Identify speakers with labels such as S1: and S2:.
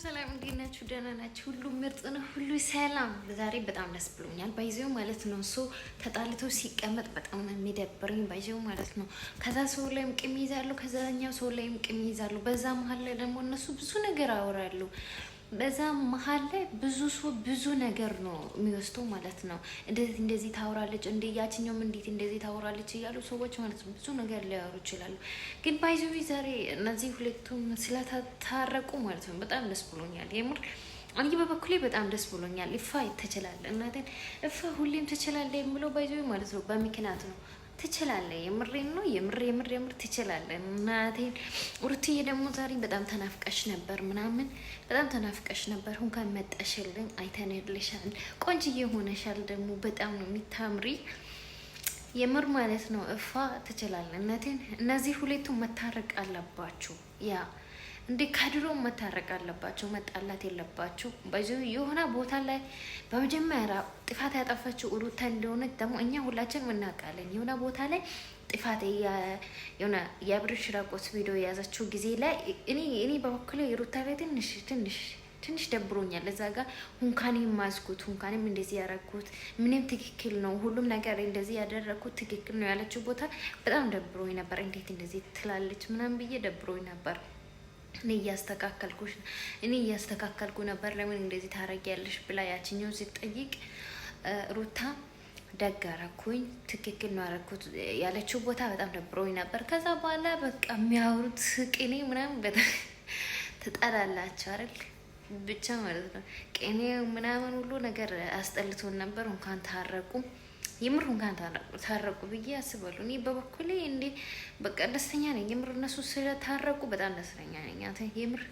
S1: ሰላም፣ እንዴት ናችሁ? ደህና ናችሁ? ሁሉ ምርጥ ነው፣ ሁሉ ሰላም። ዛሬ በጣም ደስ ብሎኛል። By the way ማለት ነው። ሰው ተጣልቶ ሲቀመጥ በጣም ነው የሚደብረኝ። By the way ማለት ነው። ከዛ ሰው ላይም ቂም ይዛሉ፣ ከዛኛው ሰው ላይም ቂም ይዛሉ። በዛ መሀል ላይ ደግሞ እነሱ ብዙ ነገር አወራሉ። በዛ መሀል ላይ ብዙ ሰው ብዙ ነገር ነው የሚወስደው ማለት ነው። እንደዚህ እንደዚህ ታወራለች እንደ ያችኛውም እንዴት እንደዚህ ታወራለች እያሉ ሰዎች ማለት ነው ብዙ ነገር ሊያወሩ ይችላሉ። ግን by the way ዛሬ እነዚህ ሁለቱም ስለታረቁ ማለት ነው በጣም ደስ ብሎኛል። የምር እኔ በበኩሌ በጣም ደስ ብሎኛል። እፋ ትችላለህ፣ እናቴን እፋ ሁሌም ትችላለህ የምለው by the way ማለት ነው በምክንያት ነው። ትችላለህ። የምሬን ነው። የምር የምር የምር ትችላለህ። እናቴን ሩትዬ ደግሞ ዛሬ በጣም ተናፍቀሽ ነበር ምናምን በጣም ተናፍቀሽ ነበር። እንኳን መጣሽልን፣ አይተንልሻል። ቆንጅዬ ሆነሻል ደግሞ በጣም ነው የሚታምሪ። የምር ማለት ነው። እፋ ትችላለህ። እናቴን እነዚህ ሁለቱም መታረቅ አለባችሁ። ያ እንዴ ከድሮ መታረቅ አለባቸው። መጣላት የለባቸው። በዚ የሆነ ቦታ ላይ በመጀመሪያ ጥፋት ያጠፋችው ሩታ እንደሆነች ደግሞ እኛ ሁላችንም እናውቃለን። የሆነ ቦታ ላይ ጥፋት የሆነ የአብርሽ ራቆት ቪዲዮ የያዘችው ጊዜ ላይ እኔ በበኩሌ ሩታ ላይ ትንሽ ትንሽ ትንሽ ደብሮኛል። እዛ ጋር ሁንካኔም ማዝኩት ሁንካኔም እንደዚህ ያረግኩት ምንም ትክክል ነው፣ ሁሉም ነገር እንደዚህ ያደረግኩት ትክክል ነው ያለችው ቦታ በጣም ደብሮኝ ነበር። እንዴት እንደዚህ ትላለች ምናምን ብዬ ደብሮኝ ነበር። እኔ እያስተካከልኩሽ እኔ እያስተካከልኩ ነበር ለምን እንደዚህ ታረጊያለሽ ብላ ያችኛው ስትጠይቅ ሩታ ደግ አደረኩኝ ትክክል ነው ያደረኩት ያለችው ቦታ በጣም ደብሮኝ ነበር። ከዛ በኋላ በቃ የሚያወሩት ቅኔ ምናምን በጣም ትጠላላቸው አይደል ብቻ ማለት ነው። ቅኔ ምናምን ሁሉ ነገር አስጠልቶን ነበር። እንኳን ታረቁ። የምር እንኳን ታረቁ ብዬ አስባለሁ። እኔ በበኩሌ እንዴ በቃ ደስተኛ ነኝ። የምር እነሱ ስለታረቁ በጣም ደስተኛ ነኝ። የምር